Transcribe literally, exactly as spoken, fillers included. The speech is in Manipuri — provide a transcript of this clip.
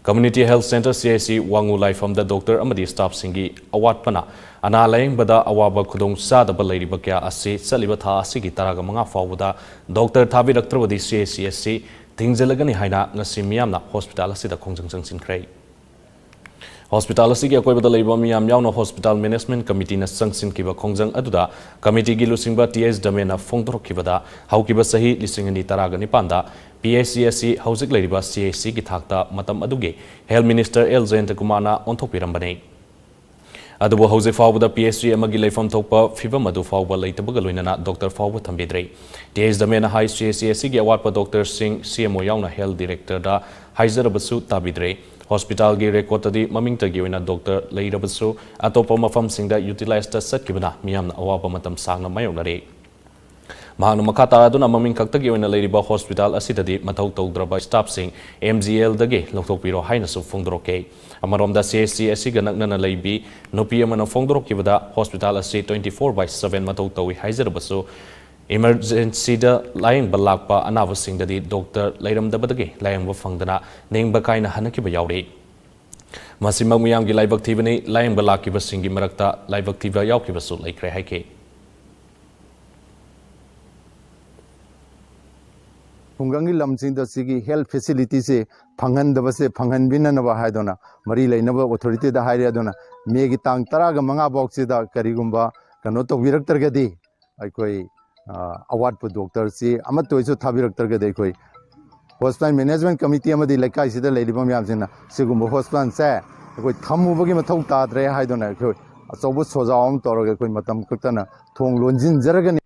Community Health Centre, C H C, ꯋꯥꯡꯉꯨ ꯂꯥꯏꯐꯝꯗ ꯗꯣꯛꯇꯔ ꯑꯃꯗꯤ ꯁ꯭ꯇꯥꯐꯁꯤꯡꯒꯤ ꯑꯋꯥꯠꯄꯅ ꯑꯅꯥ ꯂꯥꯌꯦꯡꯕꯗ ꯑꯋꯥꯕ ꯈꯨꯗꯣꯡ ꯆꯥꯗꯕ ꯂꯩꯔꯤꯕ ꯀꯌꯥ ꯑꯁꯤ ꯆꯠꯂꯤꯕ ꯊꯥ ꯑꯁꯤꯒꯤ ꯇꯔꯥꯒ ꯃꯉꯥ ꯐꯥꯎꯕꯗ ꯗꯣꯛꯇꯔ ꯊꯥꯕꯤꯔꯛꯇ꯭ꯔꯕꯗꯤ C H C ꯑꯁꯤ ꯊꯤꯡꯖꯤꯜꯂꯒꯅꯤ ꯍꯥꯏꯅ ꯉꯁꯤ ꯃꯤꯌꯥꯝꯅ ꯍꯣꯁꯄꯤꯇꯥꯜ ꯑꯁꯤꯗ ꯈꯣꯡꯖꯪ ꯆꯪꯁꯤꯟꯈ꯭ꯔꯦ꯫ ꯍꯣꯁꯄꯤꯇꯥꯜ ꯑꯁꯤꯒꯤ ꯑꯀꯣꯏꯕꯗ ꯂꯩꯕ ꯃꯤꯌꯥꯝ ꯌꯥꯎꯅ ꯍꯣꯁꯄꯤꯇꯥꯜ ꯃꯦꯅꯦꯖꯃꯦꯟꯠ ꯀꯃꯤꯇꯤꯅ ꯆꯪꯁꯤꯟꯈꯤꯕ ꯈꯣꯡꯖꯪ ꯑꯗꯨꯗ ꯀꯃꯤꯇꯤꯒꯤ ꯂꯨꯆꯤꯡꯕ ꯇꯤ ꯑꯦꯁ ꯗꯃꯦꯅ ꯐꯣꯡꯗꯣꯔꯛꯈꯤꯕꯗ, ꯍꯧꯈꯤꯕ ꯆꯍꯤ ꯂꯤꯁꯤꯡ ꯑꯅꯤ ꯇꯔꯥꯒ ꯅꯤꯄꯥꯟꯗ P H C ꯑꯁꯤ ꯍꯧꯖꯤꯛ ꯂꯩꯔꯤꯕ C H Cꯒꯤ ꯊꯥꯛꯇ ꯃꯇꯝ ꯑꯗꯨꯒꯤ ꯍꯦꯜꯊ ꯃꯤꯅꯤꯁꯇꯔ ꯑꯦꯜ ꯖꯌꯟꯇꯀꯨꯃꯥꯔꯅ ꯑꯣꯟꯊꯣꯛꯄꯤꯔꯝꯕꯅꯤ꯫ ꯑꯗꯨꯕꯨ ꯍꯧꯖꯤꯛ ꯐꯥꯎꯕꯗ P H C ꯑꯃꯒꯤ ꯂꯩꯐꯝ ꯊꯣꯛꯄ ꯐꯤꯕꯝ ꯑꯗꯨ ꯐꯥꯎꯕ ꯂꯩꯇꯕꯒ ꯂꯣꯏꯅꯅ ꯗꯣꯛꯇꯔ ꯐꯥꯎꯕ ꯊꯝꯕꯤꯗ꯭ꯔꯤ꯫ ꯇꯤ ꯑꯦꯁ ꯗꯃꯦꯅ ꯍꯥꯏ, C H C ꯑꯁꯤꯒꯤ ꯑꯋꯥꯠꯄ ꯗꯣꯛꯇꯔꯁꯤꯡ C M O ꯌꯥꯎꯅ ꯍꯦꯜꯊ ꯗꯤꯔꯦꯛꯇꯔꯗ ꯍꯥꯏꯖꯔꯕꯁꯨ ꯇꯥꯕꯤꯗ꯭ꯔꯦ꯫ ꯍꯣꯁꯄꯤꯇꯥꯜꯒꯤ ꯔꯦꯀꯣꯔꯗꯇꯗꯤ ꯃꯃꯤꯡꯇꯒꯤ ꯑꯣꯏꯅ ꯗꯣꯛꯇꯔ ꯂꯩꯔꯕꯁꯨ ꯑꯇꯣꯞꯄ ꯃꯐꯝꯁꯤꯡꯗ ꯌꯨꯇꯤꯂꯥꯏꯖꯇ ꯆꯠꯈꯤꯕꯅ ꯃꯤꯌꯥꯝꯅ ꯑꯋꯥꯕ ꯃꯇꯝ ꯁꯥꯡꯅ ꯃꯥꯌꯣꯛꯅꯔꯤ꯫ ꯃꯍꯥꯛꯅ ꯃꯈꯥ ꯇꯥꯔꯗꯨꯅ ꯃꯃꯤꯡ ꯈꯛꯇꯒꯤ ꯑꯣꯏꯅ ꯂꯩꯔꯤꯕ ꯍꯣꯁꯄꯤꯇꯥꯜ ꯑꯁꯤꯗꯗꯤ ꯃꯊꯧ ꯇꯧꯗ꯭ꯔꯕ ꯁ꯭ꯇꯥꯐꯁꯤꯡ M G Lꯗꯒꯤ ꯂꯧꯊꯣꯛꯄꯤꯔꯣ ꯍꯥꯏꯅꯁꯨ ꯐꯣꯡꯗꯣꯔꯛꯈꯤ꯫ ꯑꯃꯔꯣꯝꯗ C H C ꯑꯁꯤꯒ ꯅꯛꯅꯅ ꯂꯩꯕꯤ ꯅꯨꯄꯤ ꯑꯃꯅ ꯐꯣꯡꯗꯣꯔꯛꯈꯤꯕꯗ ꯍꯣꯁꯄꯤꯇꯥꯜ ꯑꯁꯤ twenty four by seven ꯃꯊꯧ ꯇꯧꯏ ꯍꯥꯏꯖꯔꯕꯁꯨ, ꯏꯃꯔꯖꯦꯟꯁꯤꯗ ꯂꯥꯌꯦꯡꯕ ꯂꯥꯛꯄ ꯑꯅꯥꯕꯁꯤꯡꯗꯗꯤ ꯗꯣꯛꯇꯔ ꯂꯩꯔꯝꯗꯕꯗꯒꯤ ꯂꯥꯌꯦꯡꯕ ꯐꯪꯗꯅ ꯅꯤꯡꯕ ꯀꯥꯏꯅ ꯍꯟꯅꯈꯤꯕ ꯌꯥꯎꯔꯤ꯫ ꯃꯁꯤꯃꯛ ꯃꯤꯌꯥꯝꯒꯤ ꯂꯥꯏꯕꯛ ꯊꯤꯕꯅꯤ꯫ ꯂꯥꯌꯦꯡꯕ ꯂꯥꯛꯈꯤꯕꯁꯤꯡꯒꯤ ꯃꯔꯛꯇ ꯂꯥꯏꯕꯛ ꯊꯤꯕ ꯌꯥꯎꯈꯤꯕꯁꯨ ꯂꯩꯈ꯭ꯔꯦ ꯍꯥꯏꯈꯤ꯫ ꯈꯨꯡꯒꯪꯒꯤ ꯂꯝꯁꯤꯡꯗ ꯁꯤꯒꯤ ꯍꯦꯜꯊ ꯐꯦꯁꯤꯂꯤꯇꯤꯁꯦ ꯐꯪꯍꯟꯗꯕꯁꯦ ꯐꯪꯍꯟꯕꯤꯅꯅꯕ ꯍꯥꯏꯗꯨꯅ ꯃꯔꯤ ꯂꯩꯅꯕ ꯑꯣꯊꯣꯔꯤꯇꯤꯗ ꯍꯥꯏꯔꯦ꯫ ꯑꯗꯨꯅ ꯃꯦꯒꯤ ꯇꯥꯡ ꯇꯔꯥꯒ ꯃꯉꯥ ꯐꯥꯎꯁꯤꯗ ꯀꯔꯤꯒꯨꯝꯕ ꯀꯩꯅꯣ ꯇꯧꯕꯤꯔꯛꯇ꯭ꯔꯒꯗꯤ ꯑꯩꯈꯣꯏ, ꯑ, ꯑꯋꯥꯠꯄ ꯗꯣꯛꯇꯔꯁꯤ ꯑꯃꯠꯇ ꯑꯣꯏꯁꯨ ꯊꯥꯕꯤꯔꯛꯇ꯭ꯔꯒꯗꯤ ꯑꯩꯈꯣꯏ ꯍꯣꯁꯄꯤꯇꯥꯜ ꯃꯦꯅꯦꯖꯃꯦꯟꯠ ꯀꯃꯤꯇꯤ ꯑꯃꯗꯤ ꯂꯩꯀꯥꯏꯁꯤꯗ ꯂꯩꯔꯤꯕ ꯃꯌꯥꯝꯁꯤꯅ ꯁꯤꯒꯨꯝꯕ ꯍꯣꯁꯄꯤꯇꯥꯜꯁꯦ ꯑꯩꯈꯣꯏ ꯊꯝꯃꯨꯕꯒꯤ ꯃꯊꯧ ꯇꯥꯗ꯭ꯔꯦ ꯍꯥꯏꯗꯨꯅ ꯑꯩꯈꯣꯏ ꯑꯆꯧꯕ ꯁꯣꯖꯥꯎ ꯑꯃ ꯇꯧꯔꯒ ꯑꯩꯈꯣꯏ ꯃꯇꯝ ꯈꯛꯇꯅ ꯊꯣꯡ ꯂꯣꯟꯁꯤꯟꯖꯔꯒꯅꯤ꯫